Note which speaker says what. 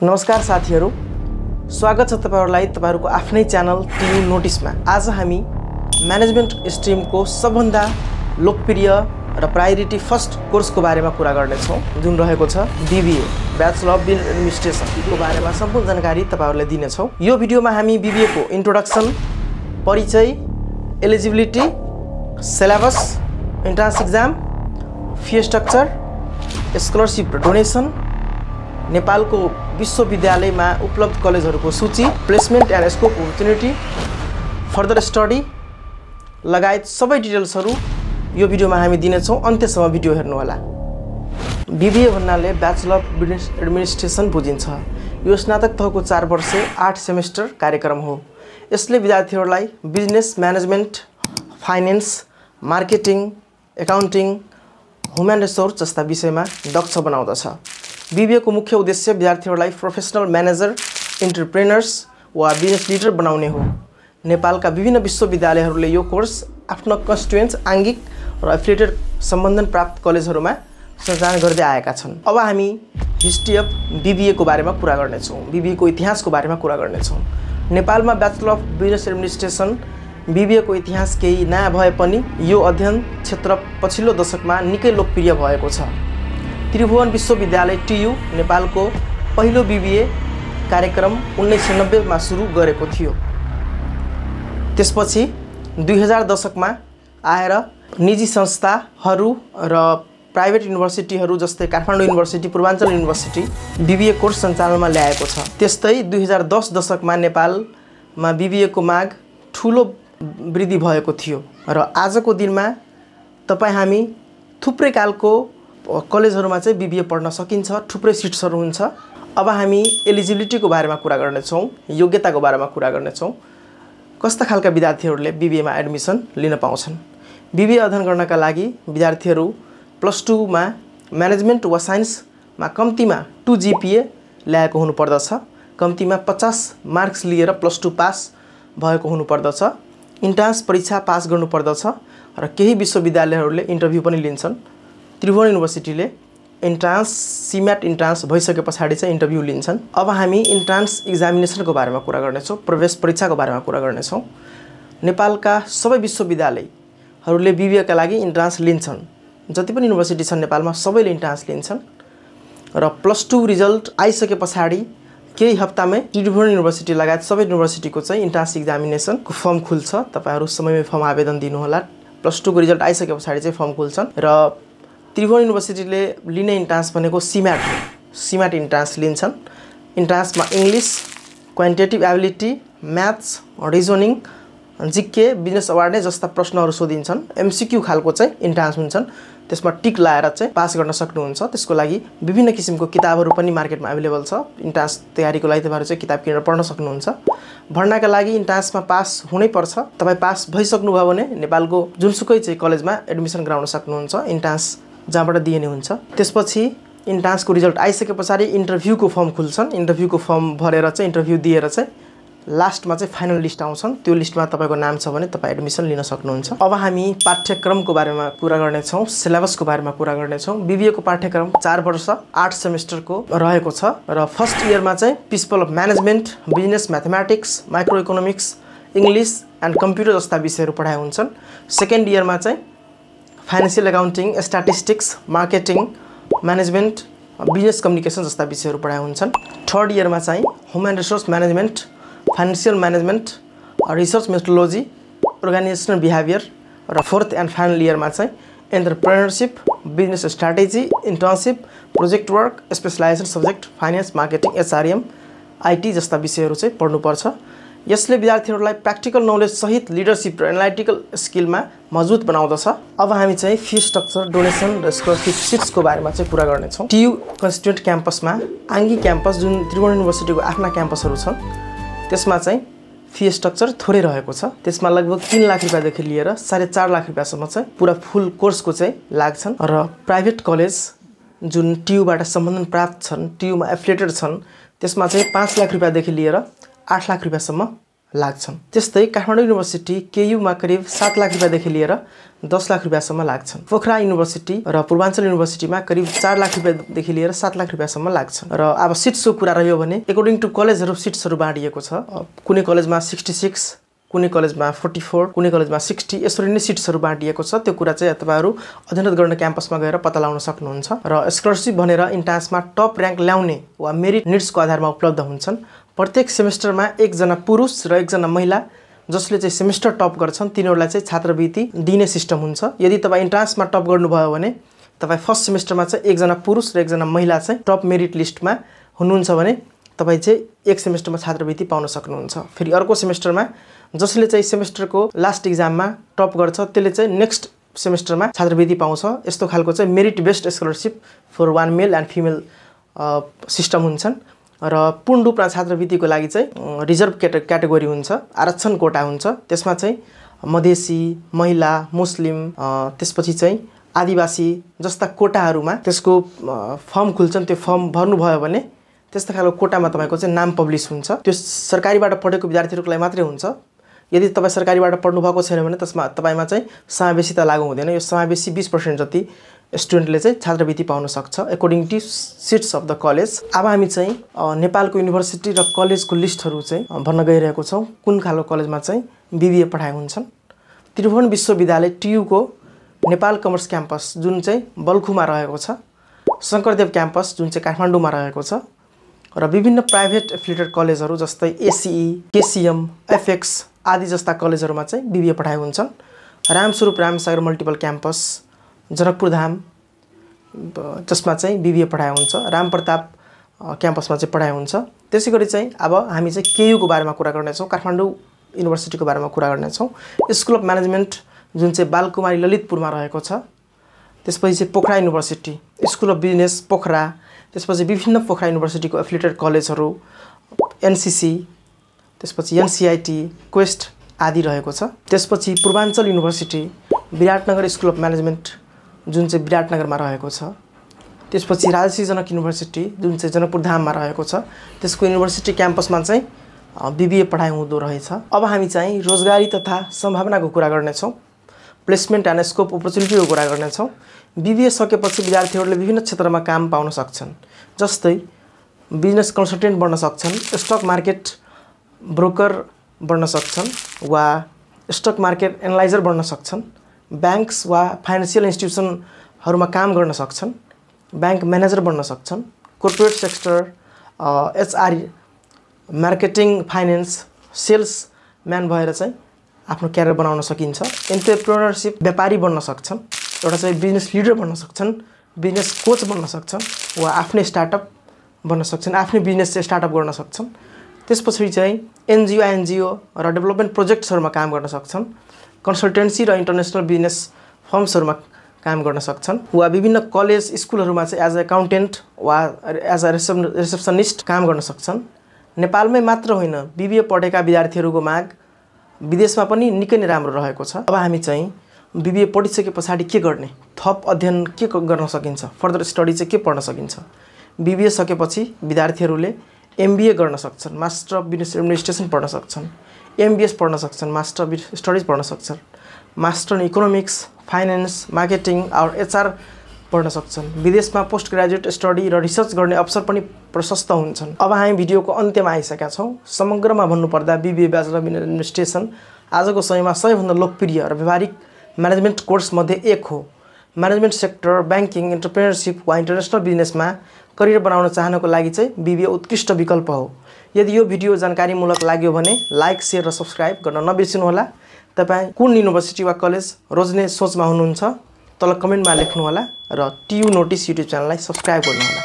Speaker 1: नमस्कार साथीहरु, स्वागत छ तपाईहरुलाई तपाईहरुको आफ्नै च्यानल टियु नोटिसमा। आज हामी म्यानेजमेन्ट स्ट्रिमको सबभन्दा लोकप्रिय र प्रायोरिटी फर्स्ट कोर्सको बारेमा कुरा गर्ने छौं, जुन रहेको छ BBA, bachelor of business administration को बारेमा सम्पूर्ण जानकारी तपाईहरुलाई दिने छौं। यो भिडियोमा हामी बीबीए को इन्ट्रोडक्सन, परिचय, eligibility, syllabus, entrance exam, fee structure, scholarship र डोनेसन, नेपालको विश्वविद्यालयमा उपलब्ध कलेजहरूको सूची, placement and scope opportunity, further study लगायत सबै डिटेल्सहरू यो भिडियोमा हामी दिनेछौँ। अन्त्यसम्म भिडियो हेर्नु होला। बीबीए भन्नाले ब्याचलर अफ बिजनेस एडमिनिस्ट्रेसन बुझिन्छ। यो स्नातक तहको 4 वर्षे 8 सेमेस्टर कार्यक्रम हो। यसले विद्यार्थीहरूलाई business management, finance, marketing, accounting, human resource जस्ता विषयमा दक्ष बनाउँदछ। बीबीए को मुख्य उद्देश्य विद्यार्थीहरूलाई प्रोफेसनल म्यानेजर, एन्टरप्रेनर्स वा बिजनेस लिडर बनाउने हो। नेपालका विभिन्न विश्वविद्यालयहरूले यो कोर्स आफ्नो कन्स्टिट्युएन्स, आङ्गिक र एफिलिएटेड सम्बन्धन प्राप्त कलेजहरूमा सञ्चालन गर्दै आएका छन्। अब हामी हिस्ट्री अफ बीबीए को बारेमा कुरा गर्नेछौँ। बीबीए को इतिहासको बारेमा कुरा गर्नेछौँ। नेपालमा bachelor of business administration BBA को इतिहास केही नयाँ भए पनि यो अध्ययन क्षेत्र पछिल्लो दशकमा निकै लोकप्रिय भएको छ। त्रिभुवन विश्वविद्यालय टियु नेपालको पहिलो बीबीए कार्यक्रम 1990 मा सुरु गरेको थियो। त्यसपछि 2000 दशकमा आएर निजी संस्थाहरू र प्राइभेट युनिभर्सिटीहरू जस्तै Kathmandu university, Purbanchal university BBA course सञ्चालनमा ल्याएको छ। त्यस्तै 2010 दशकमा नेपालमा बीबीए को माग ठूलो वृद्धि भएको थियो र आजको दिनमा हामी थुप्रै कालको कलेजहरुमा चाहिँ बीबीए पढ्न सकिन्छ, थुप्रै सिट्सहरु हुन्छ। अब हामी एलिजिबिलिटीको बारेमा कुरा गर्नेछौँ, योग्यताको बारेमा कुरा गर्नेछौँ। कस्ता खालका विद्यार्थीहरूले बीबीए मा एडमिसन लिन पाउँछन्? बीबीए अध्ययन गर्नका लागि विद्यार्थीहरू +2 मा म्यानेजमेन्ट वा साइन्समा कम्तीमा 2 जीपीए ल्याएको हुनुपर्दछ। कम्तीमा 50 मार्क्स लिएर +2 पास भएको हुनुपर्दछ। इन्ट्रान्स परीक्षा पास गर्नुपर्दछ र केही विश्वविद्यालयहरूले इन्टरभ्यु पनि लिन्छन्। त्रिभुवन युनिभर्सिटीले इन्ट्रान्स, सीम्याट इन्ट्रान्स भइसके पछाडि चाहिँ इन्टरभ्यु लिन्छन्। अब हामी इन्ट्रान्स एक्जामिनेसनको बारेमा कुरा गर्नेछौँ, प्रवेश परीक्षाको बारेमा कुरा गर्नेछौँ। नेपालका सबै विश्वविद्यालयहरूले बीबीए का लागि इन्ट्रान्स लिन्छन्। जति पनि युनिभर्सिटी छन् नेपालमा सबैले इन्ट्रान्स लिन्छन् र +2 रिजल्ट आइसके पछाडि केही हप्तामै त्रिभुवन युनिभर्सिटी लगायत सबै युनिभर्सिटीको चाहिँ इन्ट्रान्स एक्जामिनेसनको फर्म खुल्छ। तपाईहरु समयमै फर्म आवेदन दिनु होला। +2 को रिजल्ट आइसके पछाडि चाहिँ फर्म खुल्छन् र त्रिभुवन युनिभर्सिटीले लिने इन्ट्रान्स भनेको सीम्याट इन्ट्रान्स लिन्छन्। इन्ट्रान्समा English, quantitative ability, maths, reasoning, GK, business awareness जस्ता प्रश्नहरू सोधिन्छन्। एमसीक्यू खालको चाहिँ इन्ट्रान्स हुन्छन्। त्यसमा टिक लाएर चाहिँ पास गर्न सक्नुहुन्छ। त्यसको लागि विभिन्न किसिमको किताबहरू पनि मार्केटमा अवेलेबल छ। इन्ट्रान्स तयारीको लागि तपाईहरु चाहिँ किताब किनेर पढ्न सक्नुहुन्छ। भर्नाका लागि इन्ट्रान्समा पास हुनै पर्छ। तपाई पास भइसक्नुभयो भने नेपालको जुनसुकै चाहिँ कलेजमा एडमिसन गराउन सक्नुहुन्छ। इन्ट्रान्स जहाँबाट दिइने हुन्छ। त्यसपछि इन्ट्रान्सको रिजल्ट आइसके पछाडि इन्टरभ्युको फर्म खुल्छन्। इन्टरभ्युको फर्म भरेर चाहिँ इन्टरभ्यु दिएर चाहिँ लास्टमा चाहिँ फाइनल लिस्ट आउँछन्। त्यो लिस्टमा तपाईको नाम छ भने तपाई एडमिसन लिन सक्नुहुन्छ। अब हामी पाठ्यक्रमको बारेमा कुरा गर्नेछौँ, सिलेबसको बारेमा कुरा गर्नेछौँ। बीबीए को पाठ्यक्रम 4 वर्ष 8 सेमेस्टरको रहेको छ र फर्स्ट इयरमा चाहिँ principal of management, business mathematics, micro economics, English and computer जस्ता विषयहरू पढाइ हुन्छन्। सेकेन्ड इयरमा चाहिँ financial accounting, statistics, marketing, management, business communication जस्ता विषयहरू पढाइ हुन्छन्। थर्ड इयरमा चाहिँ human resource management, financial management, research methodology, organisational behaviour र फोर्थ एन्ड फाइनल इयरमा चाहिँ entrepreneurship, business strategy, internship, project work, specialisation subject, finance, marketing, HRM, IT जस्ता विषयहरू चाहिँ पढ्नुपर्छ। यसले विद्यार्थीहरूलाई प्र्याक्टिकल नलेज सहित लिडरशिप र एनालाइटिकल स्किलमा मजबुत बनाउँदछ। अब हामी चाहिँ फी स्ट्रक्चर, डोनेसन र स्कलरशिप सिट्सको बारेमा चाहिँ कुरा गर्नेछौँ। टियु कन्स्टिट्युएन्ट क्याम्पसमा आङ्गी क्याम्पस जुन त्रिभुवन युनिभर्सिटीको आफ्ना क्याम्पसहरू छन् त्यसमा चाहिँ फी स्ट्रक्चर थोरै रहेको छ। त्यसमा लगभग 3 लाख रुपैयाँदेखि लिएर 4.5 लाख रुपैयाँसम्म चाहिँ पुरा फुल कोर्सको चाहिँ लाग्छन् र प्राइभेट कलेज जुन टियुबाट सम्बन्धन प्राप्त छन्, टियुमा एफिलिएटेड छन्, त्यसमा चाहिँ 5 लाख रुपैयाँदेखि लिएर 8 लाख रुपैयाँसम्म लाग्छन्। त्यस्तै काठमाडौँ युनिभर्सिटी केयुमा करिब 7 लाख रुपैयाँदेखि लिएर 10 लाख रुपैयाँसम्म लाग्छन्। पोखरा युनिभर्सिटी र पूर्वाञ्चल युनिभर्सिटीमा करिब 4 लाख रुपैयाँदेखि लिएर 7 लाख रुपैयाँसम्म लाग्छन्। र अब सिट्सको कुरा रह्यो भने एकोर्डिङ टु कलेजहरू सिट्सहरू बाँडिएको छ। कुनै कलेजमा 66, कुनै कलेजमा 44, कुनै कलेजमा 60, यसरी नै सिट्सहरू बाँडिएको छ। त्यो कुरा चाहिँ तपाईहरु अध्ययन गर्न क्याम्पसमा गएर पत्ता लगाउन सक्नुहुन्छ। र स्कलरशिप भनेर इन्ट्रान्समा टप र्याङ्क ल्याउने वा मेरिट निड्सको आधारमा उपलब्ध हुन्छन्। प्रत्येक सेमेस्टरमा एकजना पुरुष र एकजना महिला जसले चाहिँ सेमेस्टर टप गर्छन् तिनीहरूलाई चाहिँ छात्रवृत्ति दिने सिस्टम हुन्छ। यदि तपाईँ इन्ट्रान्समा टप गर्नुभयो भने तपाईँ फर्स्ट सेमेस्टरमा चाहिँ एकजना पुरुष र एकजना महिला चाहिँ टप मेरिट लिस्टमा हुनुहुन्छ भने तपाईँ चाहिँ एक सेमेस्टरमा छात्रवृत्ति पाउन सक्नुहुन्छ। फेरि अर्को सेमेस्टरमा जसले चाहिँ सेमेस्टरको लास्ट इक्जाममा टप गर्छ त्यसले चाहिँ नेक्स्ट सेमेस्टरमा छात्रवृत्ति पाउँछ। यस्तो खालको चाहिँ merit based scholarship for one male and female system हुन्छन्। र पूर्ण रूपमा छात्रवृत्तिको लागि चाहिँ रिजर्भ क्याटेगोरी हुन्छ, आरक्षण कोटा हुन्छ। त्यसमा चाहिँ मधेसी, महिला, मुस्लिम, त्यसपछि चाहिँ आदिवासी जस्ता कोटाहरूमा त्यसको फर्म खुल्छन्। त्यो फर्म भर्नुभयो भने त्यस्तो खालको कोटामा तपाईको चाहिँ नाम पब्लिस हुन्छ। त्यो सरकारीबाट पढेको विद्यार्थीहरूको लागि मात्रै हुन्छ। यदि तपाईँ सरकारीबाट पढ्नु भएको छैन भने त्यसमा तपाईमा चाहिँ समावेशिता लागू हुँदैन। यो समावेशी 20% जति स्टुडेन्टले चाहिँ छात्रवृत्ति पाउन सक्छ according to seats of the college. अब हामी चाहिँ नेपालको युनिभर्सिटी र कलेजको लिस्टहरू चाहिँ भन्न गइरहेको छौँ। कुन खालको कलेजमा चाहिँ बिबिए पढाइ हुन्छन्। त्रिभुवन विश्वविद्यालय टियुको नेपाल कमर्स क्याम्पस जुन चाहिँ बल्खुमा रहेको छ, शङ्करदेव क्याम्पस जुन चाहिँ काठमाडौँमा रहेको छ, र विभिन्न प्राइभेट एफिलिएटेड कलेजहरू जस्तै एसीई, केसीएम, एफएक्स आदि जस्ता कलेजहरूमा चाहिँ बिबिए पढाइ हुन्छन्। रामस्वरूप रामसागर मल्टिपल क्याम्पस जनकपुरधाम जसमा चाहिँ बिबिए पढाइ हुन्छ। रामप्रताप क्याम्पसमा चाहिँ पढाइ हुन्छ। त्यसै गरी चाहिँ अब हामी चाहिँ केयुको बारेमा कुरा गर्नेछौँ, काठमाडौँ युनिभर्सिटीको बारेमा कुरा गर्नेछौँ। स्कुल अफ म्यानेजमेन्ट जुन चाहिँ बालकुमारी ललितपुरमा रहेको छ। त्यसपछि चाहिँ Pokhara university, school of business Pokhara, त्यसपछि विभिन्न पोखरा युनिभर्सिटीको एफिलिएटेड कलेजहरू, एनसीसी, त्यसपछि एनसीआईटी, क्वेस्ट आदि रहेको छ। त्यसपछि Purbanchal university Biratnagar school of management जुन चाहिँ विराटनगरमा रहेको छ। त्यसपछि राजश्री जनक युनिभर्सिटी जुन चाहिँ जनकपुरधाममा रहेको छ। त्यसको युनिभर्सिटी क्याम्पसमा चाहिँ बिबिए पढाइ हुँदो रहेछ। अब हामी चाहिँ रोजगारी तथा सम्भावनाको कुरा गर्नेछौँ, प्लेसमेन्ट एन्ड स्कोप अपर्च्युनिटीको कुरा गर्नेछौँ। बिबिए सकेपछि विद्यार्थीहरूले विभिन्न क्षेत्रमा काम पाउन सक्छन्। जस्तै बिजनेस कन्सल्टेन्ट बन्न सक्छन्, स्टक मार्केट ब्रोकर बन्न सक्छन् वा स्टक मार्केट एनालाइजर बन्न सक्छन्, ब्याङ्क्स वा फाइनेन्सियल इन्स्टिट्युसनहरूमा काम गर्न सक्छन्, ब्याङ्क म्यानेजर बन्न सक्छन्, corporate sector, HR, marketing, finance, sales man भएर चाहिँ आफ्नो क्यारियर बनाउन सकिन्छ। एन्टरप्रेन्योरसिप व्यापारी बन्न सक्छन्, एउटा चाहिँ बिजनेस लिडर बन्न सक्छन्, बिजनेस कोच बन्न सक्छन् वा आफ्नै स्टार्टअप बन्न सक्छन्, आफ्नै बिजनेस चाहिँ स्टार्टअप गर्न सक्छन्। त्यसपछि चाहिँ एनजिओ र डेभलपमेन्ट प्रोजेक्ट्सहरूमा काम गर्न सक्छन्, कन्सल्टेन्सी र इन्टरनेसनल बिजनेस फर्म्सहरूमा काम गर्न सक्छन् वा विभिन्न कलेज स्कुलहरूमा चाहिँ एज अ एकाउन्टेन्ट वा एज अ रिसेप्सनिस्ट काम गर्न सक्छन्। नेपालमै मात्र होइन, बिबिए पढेका विद्यार्थीहरूको माग विदेशमा पनि निकै नै राम्रो रहेको छ। अब हामी चाहिँ बिबिए पढिसके पछाडि के गर्ने, थप अध्ययन के गर्न सकिन्छ, फर्दर स्टडी चाहिँ के पढ्न सकिन्छ। बिबिए सकेपछि विद्यार्थीहरूले एमबिए गर्न सक्छन्, मास्टर अफ बिजनेस एडमिनिस्ट्रेसन पढ्न सक्छन्, एमबिएस पढ्न सक्छन्, मास्टर अफ स्टडिज पढ्न सक्छन्, master in economics, finance, marketing और एचआर पढ्न सक्छन्। विदेशमा पोस्ट ग्रेजुएट स्टडी र रिसर्च गर्ने अवसर पनि प्रशस्त हुन्छन्। अब हामी भिडियोको अन्त्यमा आइसकेका छौँ। समग्रमा भन्नुपर्दा बिबिए ब्याचलर अफ एडमिनिस्ट्रेसन आजको समयमा सबैभन्दा लोकप्रिय र व्यावहारिक म्यानेजमेन्ट कोर्स मध्ये एक हो। म्यानेजमेन्ट सेक्टर, ब्याङ्किङ, एन्टरप्रेन्योरसिप वा इन्टरनेसनल बिजनेसमा करियर बनाउन चाहनको लागि चाहिँ बिबिए उत्कृष्ट विकल्प हो। यदि यो भिडियो जानकारीमूलक लाग्यो भने लाइक, शेयर र सब्स्क्राइब गर्न नबिर्सिनुहोला। तपाईँ कुन युनिभर्सिटी वा कलेज रोज्ने सोचमा हुनुहुन्छ तल कमेन्टमा लेख्नुहोला र टियु नोटिस युट्युब च्यानललाई सब्स्क्राइब गर्नुहोला।